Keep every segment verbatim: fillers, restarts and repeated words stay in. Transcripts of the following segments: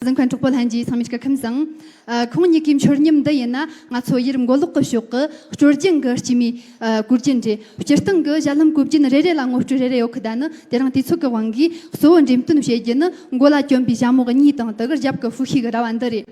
གཟིགས་མཁན་གྲོགས་པོ་ལྷན་རྒྱས་ཚང་མས་སྐུ་ཁམས་བཟང་། ཨ། ཁོང་གཉིས་ཀའི་མཆོད་རྙིང་འདི་ཡིན་ན་ང་ཚོ་ཡུལ་མགོ་ལོག་གི་ཕྱོགས་ཀྱི་སྲོལ་རྒྱུན་གྱི་སྐྱེས་མའི་ཨ་གོས་རྒྱན་རེད། སྤྱིར་བཏང་གི་ཞལ་ལྷམ་གོས་རྒྱན་རེ་རེ་ལ་ངོ་སྤྲོད་རེ་རེ་ཡོད་ཁི། ད་ནི་དེ་རིང་དུས་ཚོད་ཀྱི་དབང་གིས་གཙོ་བོ་འགྲེམས་སྟོན་བྱེད་རྒྱུ་ནི་མགོ་ལ་གྱོན་པའི་ཞྭ་མོ་གཉིས་དང་དེ་གི་རྒྱབ་ཀྱི་ཧྥུ་ཤི་གི་ར་བ་འདི་རེད།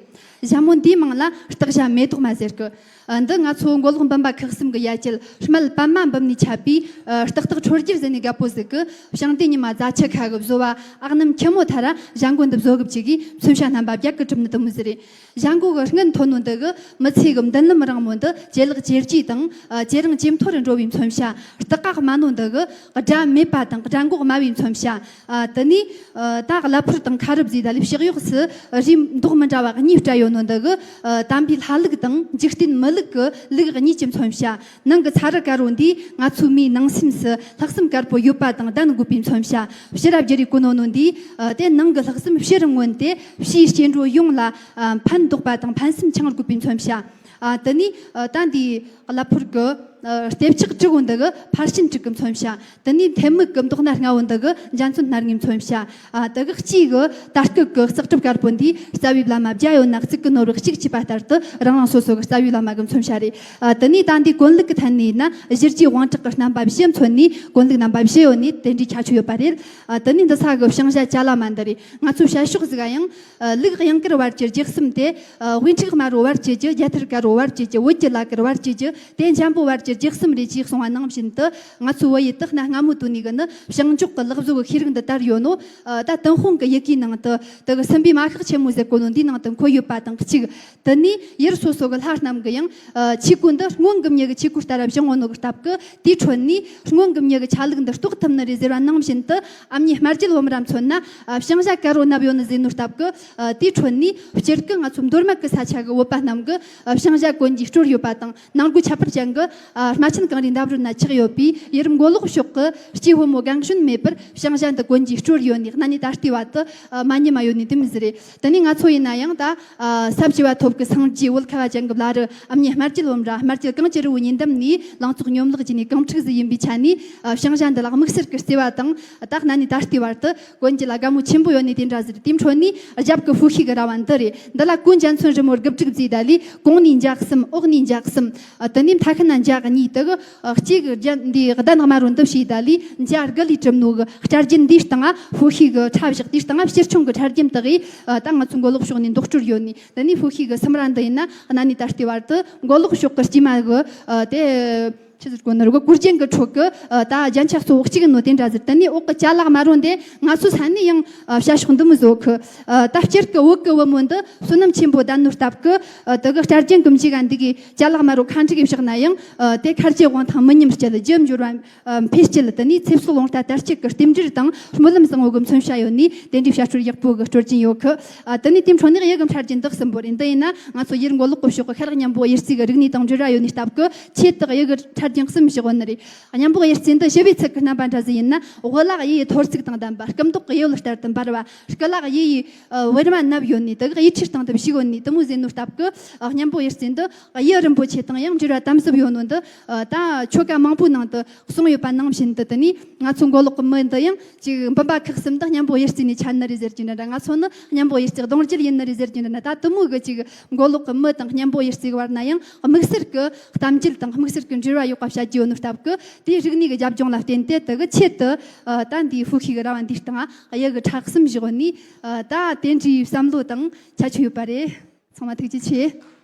ཞྭ་མོ་འདིའི་མིང་ལ་སྟག་ཞྭ་མེ་ཏོག་མ་ཟེར་གི། ཨ། འདི་ང་ཚོ་མགོ་ལོག་འབུམ་པ་ཁག་གསུམ་གི་ཡ་གྱལ་སྨད་པདྨ་འབུམ་ནས་ཆད་པའི་ཨ་སྟག་སྟག་ཁྲོ་རྒྱལ་ཟེར་ནས་རྒད་པོ་ཟིག་གི་ཞིང་སྡེ་ཉི་མ་རྫ་ཆུ་ཁ་གི་བཟོ་བ་ཨག་སྣམ་ཁྱི་མོ་ཐ་ར་ཞྭ་མགོ་འདི་བཟོ་གི་བཅུག་གི་མཚོན་བྱ་རྣམ་པ་བརྒྱད་གི་གྲུབ་ནི་དེ་མོ་ཟིག་རེད། ཞྭ་མགོ་གི་སྔུན་མཐོ་ནོ་འདི་གི་མི་ཚེ་གི་མདུན་ལམ་རིང་མོ་འདི་ཇེ་ལེགས་ཇེ་རྒྱས་དང་ཨ་ཇེ་རིང་ཇེ་མཐོ་རུ་འགྲོ་བའི་མཚོན་བྱ། སྟག་ཨག་དམར་ནོ་འདི་གི་དགྲ་མེད་པ་དང་དགྲ་འགོག་དམའ་བའི་མཚོན་བྱ། ཨ། དེ་ནས་ཨ་ད་གླ་ཕོར་དང་ཁ་རུབ་ཟེར་ད་ལི་ཕྱག་གཡོགས་སུ་རིགས་མདོག་མི་འདྲ་བ་གཉིས་སྤྲད་ཡོད་ནོ་འདི་གི་ཨ་དམ་པའི་ལྷ་ལུག་དང་འཇིག་རྟེན་མི་ལུག་གི་ལུག་གཉིས་ཀྱི་མཚོན་བྱ། ནང་གི་ཚ་རུ་དཀར་བོ་འདིས་ང་ཚོའི་མིའི་ནང་སེམས་སུ་ལྷག་བསམ་དཀར་པོ་ཡོད་པ་དང་ལྡན་དགོས་པའི་མཚོན་བྱ། ཕྱི་རབས་བརྒྱུད་རིགས་གོ་ནོ་ནོ་འདིས་ཨ་དེ་ནང་གི་ལྷག་བསམ་ཕྱི་རུ་མངོན་ཏེ་ཕྱིའི་སྐྱེ་འགྲོ་ཡོངས་ལ་ཨ་ཕན་འདོགས་པ་དང་ཕན་སེམས་འཆང་དགོས་པའི་མཚོན་བྱ། ཨ། དེ་ནས་ཨ་ད་འདི་གླ་ཕོར་གི་ཨ་ལྟེབ་ཆག་དྲུག་འོ་འདི་གི་ཕར་ཕྱིན་དྲུག་གི་མཚོན་བྱ། དེ་ནས་ཐལ་མིག་གི་མདོག་སྣ་ལྔ་འོ་འདི་གི་འཇའ་ཚོན་སྣ་ལྔའི་མཚོན་བྱ། ཨ། དེ་གི་དཀྱིལ་གི་དར་སྐུད་གི་ལྕགས་གྲུབ་དཀར་པོ་འདིས་རྩ་བའི་བླ་མ་བརྒྱ་ཡོད་ན་གཙུག་གི་ནོར་བུ་གཅིག་བྱས་པ་ལྟར་དུ་རང་རང་སོ་སོ་གི་རྩ་བའི་བླ་མ་གི་མཚོན་བྱ་རེད། ཨ། དེ་ནས་ད་འདི་གོན་ལུགས་ཀྱི་ཐད་ནས་ཡིན་ན་གཞི་རྒྱུའི་དབང་དྲག་གི་རྣམ་པ་བཞི་མཚོན་ནས་གོན་ལུགས་རྣམ་པ་བཞི་ཡོད་ནས་དེ་འདྲའི་ཁྱད་ཆོས་ཡོད་པ་རེད། ཨ། དེ་ནས་འདི་ས་གི་བྱང་ཞྭ་ཅ་ལ་མ་འདི་རེད། ང་ཚོའི་བྱ་ཕྱོགས་ཟིག་ག་ཡང་ཨ་ལུག་གཡང་དཀར་བར་གྱི་རྒྱལ་གསུམ་སྟེ། ཨ། དབུས་འཁྲུག་དམར་པོ་བར་གྱི་རྒྱུ། རྒྱ་ཐར་དཀར་པོ་བར་གྱི་རྒྱུ། བོད་ཀྱི་ལ་དཀར་བར་གྱི་རྒྱུ། དེ་འཇམ་པོ་བར་གྱི་རྒྱལ་གསུམ་རེད་ཅེས་གསུངས་པ་ནང་བཞིན་དུ། ང་ཚོའི་བོད་ཡུལ་དུ་གནའ་སྔ་མོའི་དུས་ནས་གི་ནི་བྱང་ཕྱོགས་ཀྱི་ལག་བཟོ་གི་ཤེས་རིག་འདི་དར་ཡོད་ནོ། ཨ། ད་ཏུན་ཧོང་གི་ཡི་གེའི་ནང་དུ་དེ་གི་སྲིན་པོའི་མ་ཤགས་ཆེན་མོ་ཟེར་གོ་ནོ་འདིའི་ནང་དུ་འཁོད་ཡོད་པ་དང་གཅིག་དེ་ནས་ཡུལ་སོ་སོ་གི་ལྷ་རྣམས་ཀྱི་ཡང་། ཨ། ཆས་གོས་འདི་སྔོན་གྱི་མྱི་གི་ཆས་གོས་ལྟར་བཞེངས་ཡོད་ནོ་གི་སྟབས་ཀྱིས་དེའི་ཁྲོད་ནས་སྔོན་གྱི་མྱི་གི་ཆ་ལུགས་འདི་རྟོགས་ཐུབ་ནི་རེད་ཟེར་བ་ནང་བཞིན་དུ། ཨ་མྱེས་སྨྲ་རྒྱལ་བུམ་ར་མཚོན་ན། ཨ། བྱང་ཞྭ་དཀར་པོ་མནབས་ཡོད་ནི་ཟེར་ནོ་སྟབས་ཀྱིས། ཨ། དེའི་ཁྲོད་ནས་སྤྱིར་གི་ང་ཚོ་མདོ་སྨད་ཀྱི་ས་ཆ་གི་བོད་པ་རྣམས་ཀྱི། ཨ། བྱང་ཞྭ་གོན་རྒྱུའི་སྲོལ་ཡོད་པ་དང་། ནང་སྒོ་ཁྱད་པར་ཅན་གྱི། ཨ། རྨ་ཆེན་གངས་རིའི་འདབས་རོལ་ན་ཆགས་ཡོད་པའི་ཡུལ་མགོ་ལོག་ཕྱོགས་ཀྱི་སྐྱེས་ཕོ་མོ་རྒན་གཞོན་མེད་པར་བྱང་ཞྭ་འདི་གོན་རྒྱུའི་སྲོལ་ཡོད་ནི་གནའ་ནས་ད་ལྟའི་བར་དུ། ཨ། མ་ཉམས་པ་ཡོད་ནི་དེ་མོ་ཟིག་རེད། དེ་ནས་ང་ཚོ་ཡིན་ན་ཡང་ད། ཨ། ས་བཅུ་པ་ཐོབ་ཀྱི་སངས་རྒྱས་བོད་ཁ་བ་ཅན་གྱི་བླ་རུ་ཨ་མྱེས་སྨྲ་རྒྱལ་བུམ་ར། སྨྲ་རྒྱལ་གངས་ཅན་རི་བོའི་ཉེ་འདབས་ནས་ལང་ཚོ་སྙོམས་ལག་བགྱིས་ནས་གངས་ཕྲུག་ཟིག་ཡིན་པའི་ཆ་ནས། ཨ། བྱང་ཞྭ་འདི་ལ་དམིགས་བསལ་གྱི་བརྩེ་བ་དང་། ད་གནའ་ནས་ད་ལྟའི་བར་དུ་གོན་རྒྱུ་ལ་དགའ་མོས་ཆེན་པོ་ཡོད་ནི་དེ་འདྲ་ཟིག་རེད། དེའི་ཁྲོད་ནས་རྒྱབ་ཀྱི་ཧྥུ་ཤི་གི་ར་བ་འདི་རེད། འདི་ལ་གོས་འཇའ་ཚོན་རི་མོ་དགུ་ཕྲུགས་བརྩིས་ད་ལས། གོང་ནས་འཇའ་གསུམ། འོག་ནས་འཇའ་གསུམ། ཨ། དེ་ནས་མཐའ་ཁ་ན་འཇའ་གཉིས། དེ་གི། ཨ། གཅིག་གི་རྒྱ་འདི་གདན་དམར་པོ་འདི་བྱས་ད་ལས་འཇའ་དགུ་ལས་གྲུབ་ནོ་གི་སྐྲ་རྒྱན་འདིའི་སྟེང་ང་ཧྥུ་ཤི་གི་ཁྲ་བཞག་དེའི་སྟེང་ང་ཕྱིར་ཆུང་གི་ཁྲ་རྒྱན་དག་གིས། ཨ། ད་ང་ཚོ་མགོ་ལོག་ཕྱོགས་ནས་འདོགས་སྤྲོད་ཡོད་ནི། དེ་ནས་ཧྥུ་ཤི་གི་སུམ་ར་འདི་ཡིན་ན་གནའ་ནས་ད་ལྟའི་བར་དུ་མགོ་ལོག་ཕྱོགས་ཀྱི་སྐྱེས་མ་གི། ཨ། དེ། ཆི་ཟེར་གོ་ནི་རེད་གོ། གོས་རྒྱན་གྱི་ཁྲོད་ཀྱི། ཨ། ད་རྒྱན་ཆ་གཙོ་བོ་གཅིག་ནོ་དེ་འདྲ་ཟིག་དེ་ནས་འོག་གི་ཅ་ལག་དམར་པོ་འདི་ང་ཚོའི་ས་ནས་ཡང་། ཨ། བྱ་ཕྱོགས་འདི་མོ་བཟོ་གི། ཨ། ད་སྤྱིར་གི་བོད་ཀྱི་བུ་མོ་འདི་བསོད་ནམས་ཆེན་པོ་ལྡན་ནོ་སྟབས་ཀྱིས། ཨ། དེ་གི་སྐྲ་རྒྱན་གྱི་མཇུག་ག་འདི་གི་ཅ་ལག་དམར་པོ་ཁ་འབྲུ་གིས་བཞག་ན་ཡང་། ཨ། དེ་ཁ་རྗེ་དབང་ཐང་མི་ཉམས་སྐྱིད། རྒྱུ་འབྱོར་བ། ཨ། འཕེལ་སྐྱིད། དེ་ནས་ཚེ་སྲོག་ལོང་ལྟ་དར་སྐྱིད་ཀྱི་རྟེན་འབྲེལ་དང་སྨོན་ལམ་བཟང་བོ་གི་མཚོན་བྱ་ཡོད་ནི་དེ་འདྲའི་བྱ་སྤྱོད་ཡག་པོ་གི་སྲོལ་རྒྱུན་ཡོད་གི། ཨ། དེ་ནས་དེའི་འཕྲོ་ནས་གཡུ་གི་ཁྲ་རྒྱན་འདི་གསུམ་པོ་རེད། འདི་ཡིན་ན་ང་ཚོ་ཡུལ་མགོ་ལོག་གི་ཕྱོགས་ཀྱི་ཤར་གཉན་པོ་གཡུ་རྩེ་གི་རིག་གནས་དང་འབྲེལ་བ་ཡོད་ནི་སྟབས་ཀྱིས་ཆེད་དུ་གཡུ་གི་ཁྲ་རྒྱན་གསུམ་བཞག་ཡོད་ནི་རེད། གཉན་པོ་གཡུ་རྩེ་འདི་ཞི་བའི་ཚིག་གི་རྣམ་པ་འདྲ་ཟིག་ཡིན་ན། དབུ་ལ་གཡུ་ཡི་ཐོར་ཚུགས་དང་ལྡན་པ། སྐུ་མདོག་གི་གཡུ་ལོ་ལྟར་དུ་འབར་བ། སྐུ་ལ་གཡུ་ཡི་ཨ་ཝེར་མ་མནབས་ཡོད་ནི། དེ་གི་གཡུ་ཁྲིའི་སྟེང་དུ་བཞུགས་ཡོད་ནི་དེ་མོ་ཟེར་ནོ་སྟབས་ཀྱིས། ཨ། གཉན་པོ་གཡུ་རྩེ་འདི་གཡུ་རིན་པོ་ཆེ་དང་ཡང་འབྲེལ་བ་དམ་ཟབ་ཡོད་ནོ་འདི། ཨ། ད་ཆོ་ག་མང་པོའི་ནང་དུ་གསུངས་ཡོད་པ་ནང་བཞིན་དུ། དེ་ནས་ང་ཚོ་མགོ་ལོག་གི་མི་འདི་ཡང་ཅིག་འབུམ་པ་ཁག་གསུམ་འདི་གཉན་པོ་གཡུ་རྩེ་ནས་ཆད་ནི་རེད་ཟེར་གྱི་འདྲ་འདྲ། ང་ཚོ་ནི་གཉན་པོ་གཡུ་རྩེ་གདུང་རྒྱུད་ཡིན་ནི་རེད་ཟེར་གྱི་འདྲ་འདྲ། ད་དེ་མོ་གི་ཅིག་མགོ་ལོག་གི་མི་དང་གཉན་པོ་གཡུ་རྩེ་གི་བར་ན་ཡང་དམིགས་བསལ་གྱི་གཏམ་རྒྱུད་དང་དམིགས་བསལ་གྱི་འབྲེལ་བ་ཡོད་པ་བཤད་རྒྱུ་ཡོད་ནོ་སྟབས་ཀྱིས། དེའི་རིག་གནས་ཀྱི་རྒྱབ་ལྗོངས་ལ་བརྟེན་ཏེ་དེ་གི་ཆེད་དུ། ཨ། ད་འདིའི་ཧྥུ་ཤི་གི་ར་བ་འདིའི་སྟེང་ང་གཡུ་གི་ཁྲ་གསུམ་བཞག་ཡོད་ནི། ཨ། ད་དེ་འདྲའི་བསམ་བློ་དང་ཁྱད་ཆོས་ཡོད་པ་རེད། ཚང་མ་ཐུགས་རྗེ་ཆེ།